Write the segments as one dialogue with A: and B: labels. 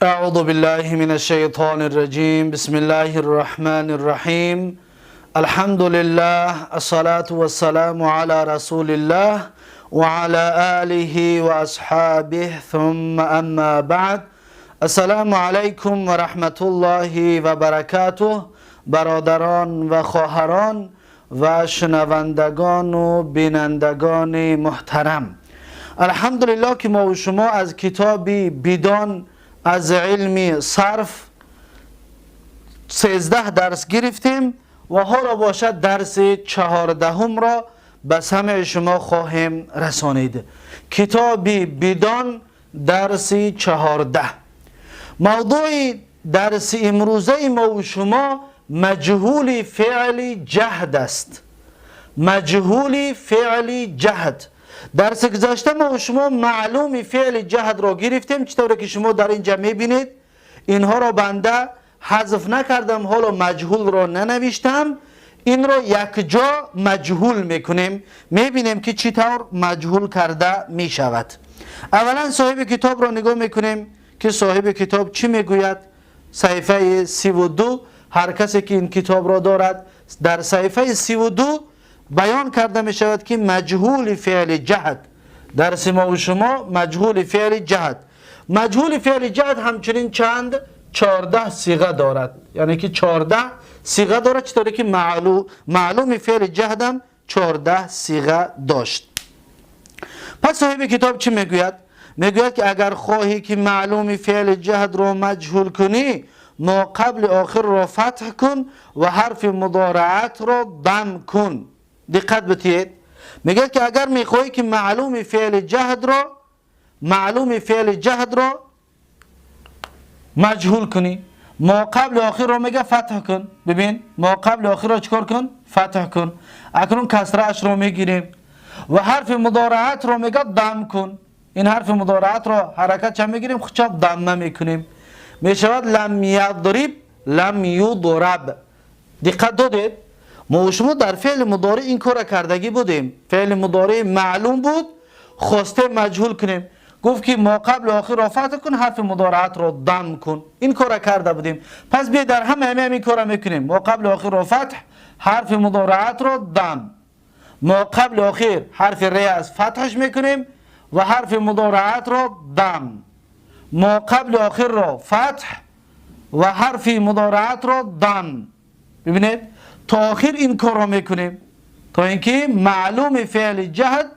A: أعوذ بالله من الشيطان الرجيم. بسم الله الرحمن الرحيم. الحمد لله، الصلاة والسلام على رسول الله وعلى آله وأصحابه، ثم أما بعد. السلام عليكم ورحمة الله وبركاته. برادران و خواهران و شنوندگان و بینندگان محترم، الحمدلله که ما و شما از کتاب بدان از علم صرف 13 درس گرفتیم و حالا باشد درس 14 را به سمع شما خواهیم رسانید. کتاب بدان، درس 14. موضوع درس امروزه ما و شما مجهول فعل جهد است. مجهول فعل جهد. درس گذشته ما و شما معلوم فعل جهد را گرفتیم، چطوری که شما در اینجا میبینید. اینها را بنده حذف نکردم، حالا مجهول را ننوشتم. این را یک جا مجهول میکنیم، میبینیم که چطور مجهول کرده میشود. اولا صاحب کتاب را نگاه میکنیم که صاحب کتاب چی میگوید. صفحه 32. هر کسی که این کتاب را دارد، در صفحه 32 بیان کرده می شود که مجهول فعل جهد. درس ما و شما مجهول فعل جهد. مجهول فعل جهد همچنین چند؟ 14 صیغه دارد، یعنی که 14 صیغه دارد، چطوری که معلوم فعل جهد هم 14 صیغه داشت. پس صاحب کتاب چی میگوید؟ میگوید که اگر خواهی که معلوم فعل جهد را مجهول کنی، ما قبل آخر را فتح کن و حرف مضارعت را ضم کن. دقت بتید. میگه که اگر میخواهی که معلوم فعل جهد را مجهول کنی، ما قبل آخر را میگه فتح کن. ببین، ما قبل آخر را چکار کن؟ فتح کن. اکنون کسره اش رو میگیریم و حرف مضارعت رو میگه ضم کن. این حرف مضارعت رو حرکت چه میگیریم؟ خچاب ضمه میکنیم، میشود لم یضرب، لم یضرب. دقت دادید؟ ما و شما در فعل مضارع این کار کردگی بودیم. فعل مضارع معلوم بود، خواسته مجهول کنیم، گفت که ما قبل آخر را فتح کن، حرف مضارعت را ضم کن. این کار کرده بودیم. پس بیا در همه همه همین کار میکنیم. ما قبل آخر را فتح، حرف مضارعت را ضم. ما قبل آخر حرف ر از فتحش میکنیم و حرف مضارعت را ضم. ما قبل آخر را فتح و حرف مضارعت را ضم. ببینید، تا آخر این کار را میکنیم تا اینکه معلوم فعل جهد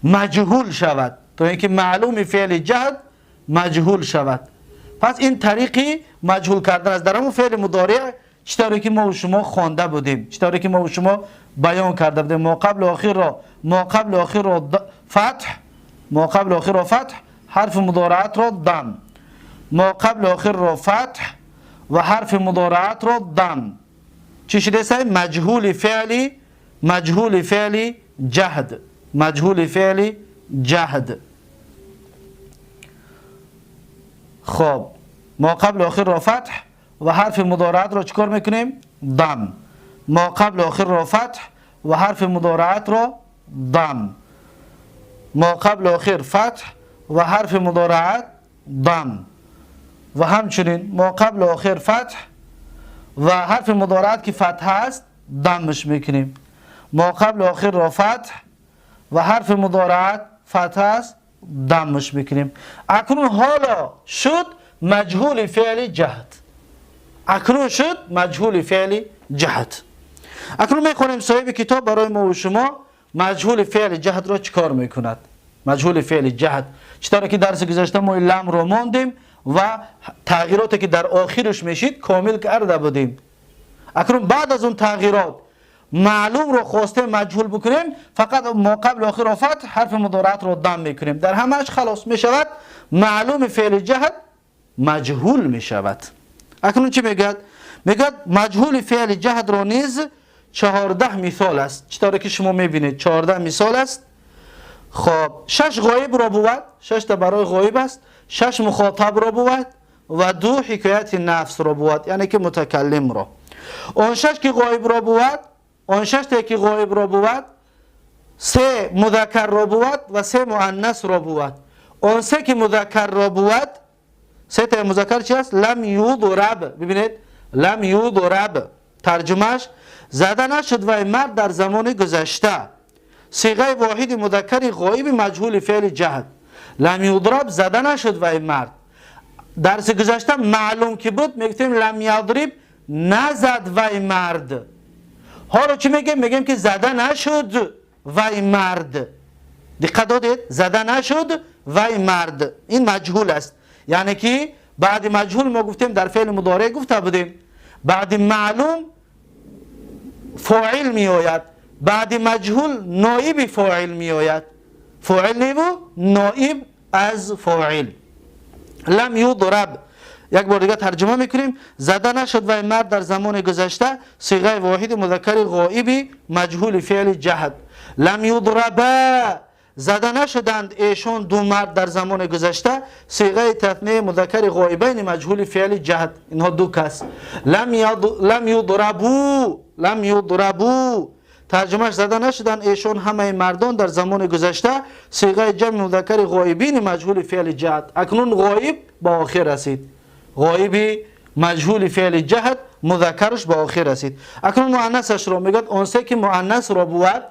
A: مجهول شود، تا اینکه معلوم فعل جهد مجهول شود. پس این طریقی مجهول کردن است در همون فعل مضارع، چطوری که ما و شما خوانده بودیم، چطوری که ما و شما بیان کرده بودیم. ما قبل آخر را فتح، ما قبل آخر را فتح، حرف مضارعت را ضم. ما قبل آخر را فتح و حرف مضارعت را ضم. چی شده است؟ مجهول فعل جهد. مجهول فعل جهد. خب، ما قبل آخر را فتح و حرف مضارعت را چکار میکنیم؟ ضم. ما قبل آخر را فتح و حرف مضارعت را ضم. ما قبل آخر فتح و حرف مضارعت ضم و همچنین ما قبل آخر فتح و حرف مضارعت که فتح است ضمش میکنیم. ما قبل آخر را فتح و حرف مضارعت فتح است، ضمش میکنیم. اکنون حالا شد مجهول فعل جهد. اکنون شد مجهول فعل جهد. اکنون میخونیم صاحب کتاب برای ما و شما مجهول فعل جهد را چیکار میکند. مجهول فعل جهد، چطور که درس گذشته ما لم رو ماندیم و تغییراتی که در آخرش میشید کامل کرده بودیم. اکنون بعد از اون تغییرات معلوم رو خواسته مجهول بکنیم، فقط ما قبل آخر رو فتح، حرف مضارعت رو ضم میکنیم در همش، خلاص میشود، معلوم فعل جهد مجهول میشود. اکنون چی میگد؟ میگد مجهول فعل جهد رو نیز 14 مثال است، چطوری که شما میبینید 14 مثال است. خب، شش غایب را بود، شش تا برای غایب است، شش مخاطب را بود و دو حکایت نفس را بود، یعنی که متکلم را. آن شش که غایب را بود، آن شش تا که غایب را بود، سه مذکر را بود و سه مؤنث را بود. آن سه که مذکر را بود، سه تا مذکر چی است؟ لم یضرب. ببینید لم یضرب ترجمهش زده نشد وای مرد در زمان گذشته، صیغه واحد مذکر غایب مجهول فعل جهد. لم یضرب زده نشد وای مرد. درس گذشته معلوم که بود میگفتیم لم یضرب نزد وای مرد. حالا چی میگیم؟ میگیم که زده نشد وای مرد. دقت دادید؟ زده نشد وای مرد، این مجهول است. یعنی که بعد مجهول ما گفتیم در فعل مضارع گفته بودیم بعد معلوم فاعل می آید، بعد مجهول نائب فاعل می آید. فاعل نیو نائب از فاعل. لم یضرب یک بار دیگه ترجمه میکنیم، زده نشد و مرد در زمان گذشته، صیغه واحد مذکر غائب مجهول فعل جهد. لم یضرب زده نشدند ایشان دو مرد در زمان گذشته، صیغه تثنیه مذکر غائبین مجهول فعل جهد. اینها دو کس. لم یضربو، لم یضربو ترجمهش زده نشدند ایشان همه مردان در زمان گذشته، صیغه جمع مذکر غائبین مجهول فعل جهد. اکنون غائب با آخر رسید، غائب مجهول فعل جهد مذکرش با آخر رسید. اکنون مؤنثش رو میگوید، اون سه که مؤنث را بود،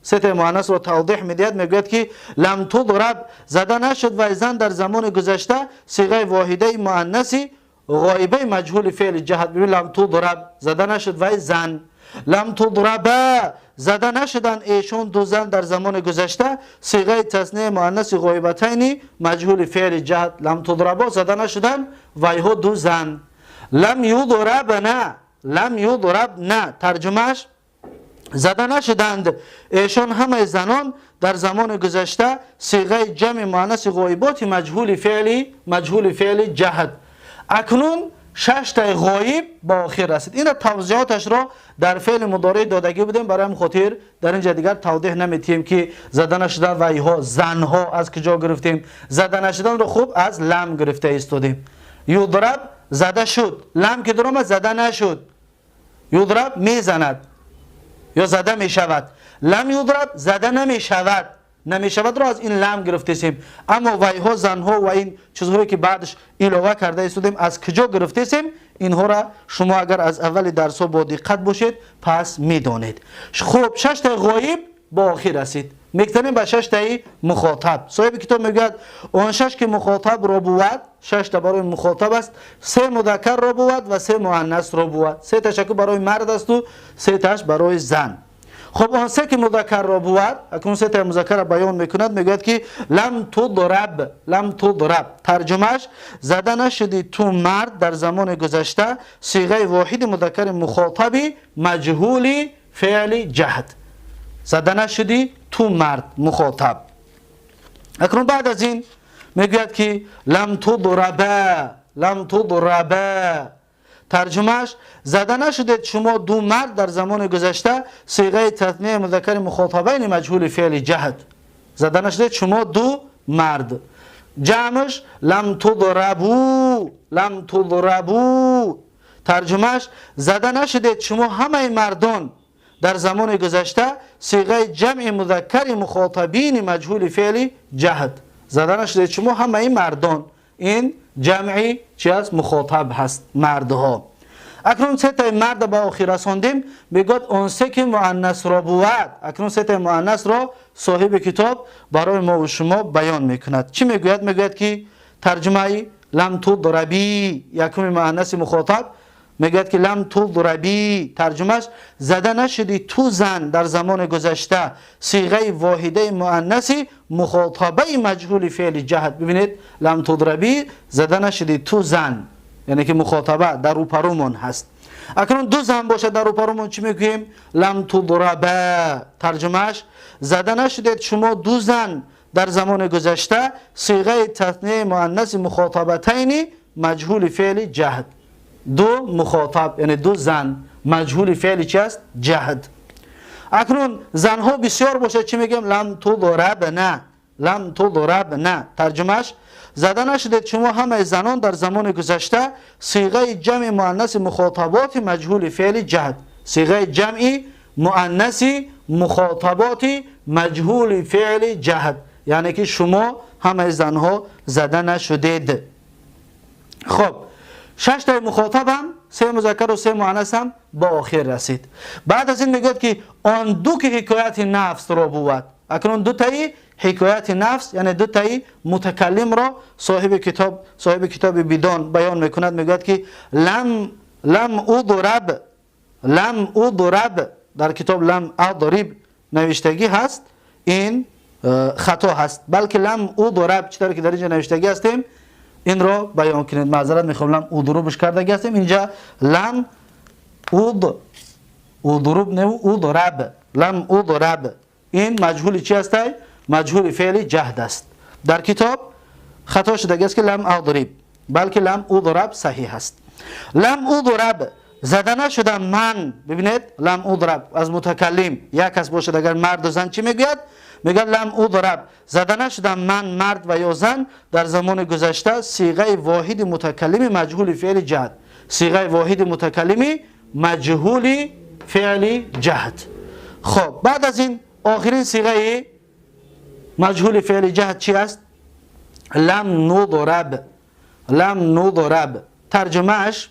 A: سه تا مؤنث رو توضیح میدهد، میگوید که لم تضرب زده نشد و زن در زمان گذشته، صیغه واحده مؤنثی غائبه مجهول فعل جهد. ببین لم تضرب زده نشد و زن. لم تضرب زده نشدن ایشون دو زن در زمان گذشته، صیغه تثنیه مؤنث غایبتین مجهول فعل جهد. لم تضربا زده نشدن وایها دو زن. لم یضربنا، لم یضربنا ترجمهش زده نشدند ایشان همه زنان در زمان گذشته، صیغه جمع مؤنث غایبات مجهول فعل، مجهول فعل جهد. اکنون شش تا غایب با آخر رسید. این توضیحاتش را در فعل مضارع دادگی بودیم، برای هم خاطر در اینجا دیگر توضیح نمیتیم که زده نشدن و ایها زنها از کجا گرفتیم. زده نشدن رو خوب از لم گرفته ایستادیم. یضرب زده شد، لم که درآمد زده نشد. یضرب میزند یا زده میشود. لم یضرب زده نمیشود، نمیشود رو از این لم گرفتیم. اما وایها زنها و این چیزهایی که بعدش علاوه کرده ایستادیم از کجا گرفتیم، اینها را شما اگر از اول درس ها با دقت باشید پس میدانید. خب شش تا غایب با آخر رسید. میگذریم به شش تای مخاطب. صاحب کتاب میگوید آن شش که مخاطب را بود، شش تا برای مخاطب است، سه مذکر را بود و سه مؤنث را بود. سه تشکر برای مرد است و سه تاش برای زن. خب آن سه که مذکر را بود، اکنون سه تا مذکر را بیان میکند، میگوید که لم تضرب، لم تضرب ترجمهش زده نشدی تو مرد در زمان گذشته، صیغه واحد مذکر مخاطبی مجهول فعل جهد. زده نشدی تو مرد مخاطب. اکنون بعد از این میگوید که لم تضربا، لم تضربا ترجمهش زده نشدید شما دو مرد در زمان گذشته، صیغه تثنیه مذکر مخاطبین مجهول فعل جهد. زده نشدید شما دو مرد. جمعش لم تضربو، لم تضربو ترجمهش زده نشدید شما همه مردان در زمان گذشته، صیغه جمع مذکر مخاطبین مجهول فعل جهد. زده نشدید شما همه مردان، این جمعی چی است؟ مخاطب هست، مردها. اکنون سه تا مرد با آخر رساندیم، میگوید اون سه که مؤنث را بود. اکنون سه تا مؤنث را صاحب کتاب برای ما و شما بیان میکند. چی میگوید؟ میگوید که ترجمه لم تضربی، یکم مؤنث مخاطب میگوید که لم تضربی ترجمهش زده نشدی تو زن در زمان گذشته، صیغه واحده مؤنث مخاطبه مجهول فعل جهد. ببینید لم تضربی زده نشدی تو زن، یعنی که مخاطبه در روپرومون هست. اکنون دو زن باشه در روپرومون چی میگوییم؟ لم تضربا ترجمهش زده نشدید شما دو زن در زمان گذشته، صیغه تثنیه مؤنث مخاطبتین مجهول فعل جهد. دو مخاطب یعنی دو زن، مجهول فعل چی است؟ جهد. اکنون زنها بسیار باشه چی میگیم؟ لم تضربنا، لم تضربنا ترجمهش زده نشدید شما همه زنان در زمان گذشته، صیغه جمع مؤنث مخاطبات مجهول فعل جهد. صیغه جمع مؤنث مخاطبات مجهول فعل جهد، یعنی که شما همه زنها زده نشدید. خب 6 تای مخاطب هم 3 مذکر و 3 مؤنث هم با آخر رسید. بعد از این میگوید که آن دو که حکایت نفس را بود. اکنون دو تایی حکایت نفس یعنی دو تایی متکلم را صاحب کتاب بیدان بیان میکند. میگوید که لم اضرب، لم اضرب در کتاب لم اضرب نوشتگی هست، این خطا هست، بلکه لم اضرب چطور که در اینجا نوشتگی هستیم این را بیان کنید. معذرت میخوام لم اضربش کردگی هستیم، اینجا لم اضرب نه اضرب، لم اضرب این مجهول چی هست؟ مجهول فعل جهد است. در کتاب خطا شده است که لم اضرب، بلکه لم اضرب صحیح است. لم اضرب زده نشدم من. ببینید لم اضرب از متکلم یک کس باشد اگر مرد و زن چی میگوید؟ میگه لم اضرب زده نشدم من مرد و یا زن در زمان گذشته صیغه واحد متکلم مجهول فعل جهد، صیغه واحد متکلم مجهول فعل جهد. خب بعد از این آخرین صیغه مجهول فعل جهد چی است؟ لم نضرب، لم نضرب ترجمه اش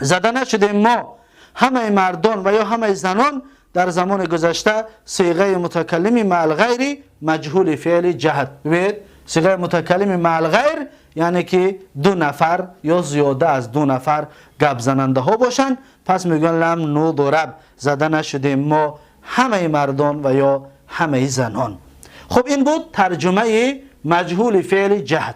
A: زده نشده ما همه مردان و یا همه زنان در زمان گذشته صیغه متکلم مع الغیر مجهول فعل جهد. ببینید صیغه متکلم مع الغیر یعنی که دو نفر یا زیاده از دو نفر گپ زننده ها باشند، پس میگن لم نضرب زده نشده ما همه مردان و یا همه زنان. خب این بود ترجمه مجهول فعل جهد.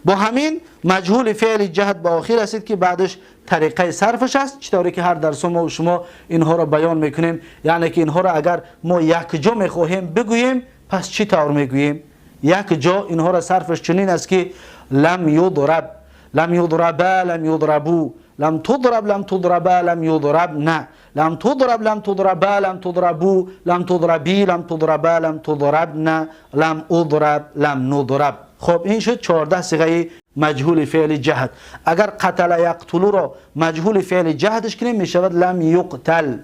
A: با همین مجهول فعل جهد به آخر رسید که بعدش طریقه صرفش است، چطوری که هر درس ما و شما اینها را بیان میکنیم. یعنی که اینها را اگر ما یک جا میخواهیم بگوییم پس چی طور میگوییم؟ یک جا اینها را صرفش چنین است که لم یضرب، لم یضربا، لم یضربو، لم تضرب، لم تضربا، لم یضربن، لم تضرب، لم تضربا، لم تضربو، لم تضربی، لم تضربا، لم تضربن، لم اضرب، لم نضرب. خب این شد 14 صیغه مجهول فعل جهد. اگر قتل یقتلو را مجهول فعل جهدش کنیم میشود لم یقتل.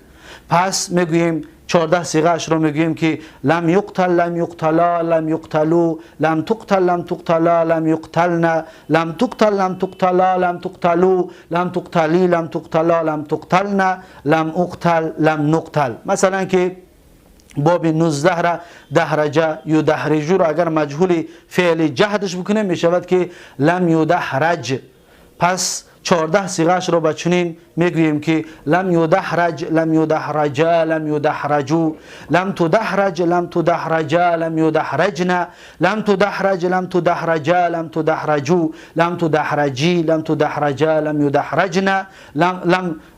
A: پس میگوییم 14 صیغه اش را میگوییم که لم یقتل، لم یقتلا، لم یقتلو، لم تقتل، لم تقتلا، لم یقتلن، لم تقتل، لم تقتلا، لم تقتلو، لم تقتلی، لم تقتلا، لم تقتلن، لم اقتل، لم نقتل. مثلا که باب 19 را دهرجه یدحرجو را اگر مجهول فعل جهدش بکنیم میشود که لم یدحرج. پس 14 صیغه‌اش را به چنین میگوییم که لم یدحرج، لم یدحرجا، لم یدحرجو، لم تدحرج، لم تدحرجا، لم یدحرجن، لم تدحرج، لم تدحرجا، لم تدحرجو، لم تدحرجی، لم تدحرجا، لم یدحرجن،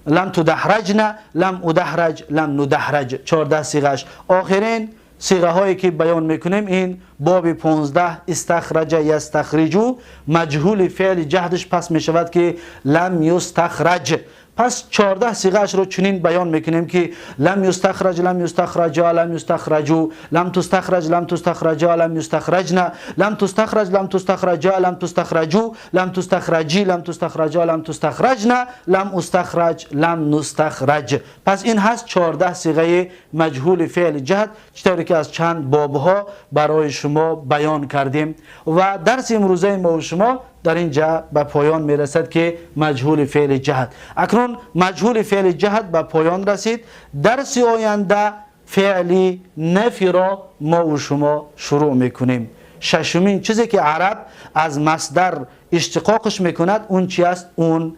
A: لم تدحرجن، لم ادحرج، لم ندحرج. 14 صیغه‌اش. آخرین صیغه هایی که بیان میکنیم این باب 15 استخرج یستخرجو مجهول فعل جهدش پس میشود که لم یستخرج. پس 14 صیغه اش رو چنین بیان میکنیم که لم یستخرج، لم یستخرجا، لم یستخرجو، لم تستخرج، لم تستخرجا، لم یستخرجن، لم تستخرج، لم تستخرجا، لم تستخرجو، لم تستخرجی، لم تستخرجا، لم تستخرجن، لم استخرج، لم نستخرج. پس این هست 14 صیغه مجهول فعل جهد چطوری که از چند بابها برای شما بیان کردیم و درس امروزه ما و شما در اینجا به پایان میرسد که مجهول فعل جهد. اکنون مجهول فعل جهد به پایان رسید. درس آینده فعل نفی را ما و شما شروع میکنیم. ششمین چیزی که عرب از مصدر اشتقاقش میکند اون چی است؟ اون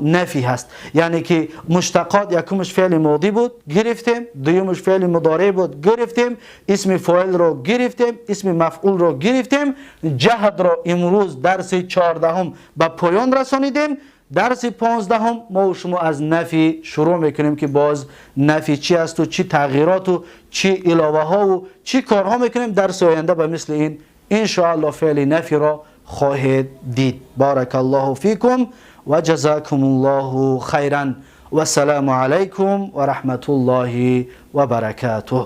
A: نفی هست. یعنی که مشتقات یکمش فعل ماضی بود گرفتیم، دومش فعل مضارع بود گرفتیم، اسم فاعل رو گرفتیم، اسم مفعول رو گرفتیم، جهد رو امروز درس 14 به پایان رسانیدیم. درس 15 ما و شما از نفی شروع میکنیم که باز نفی چی است و چی تغییرات و چی علاوه ها و چی کارها میکنیم. درس آینده به مثل این ان شاء الله فعل نفی را خواهید دید. بارک الله فیکم و جزاکم الله خیرا و السلام علیکم و رحمت الله و برکاته.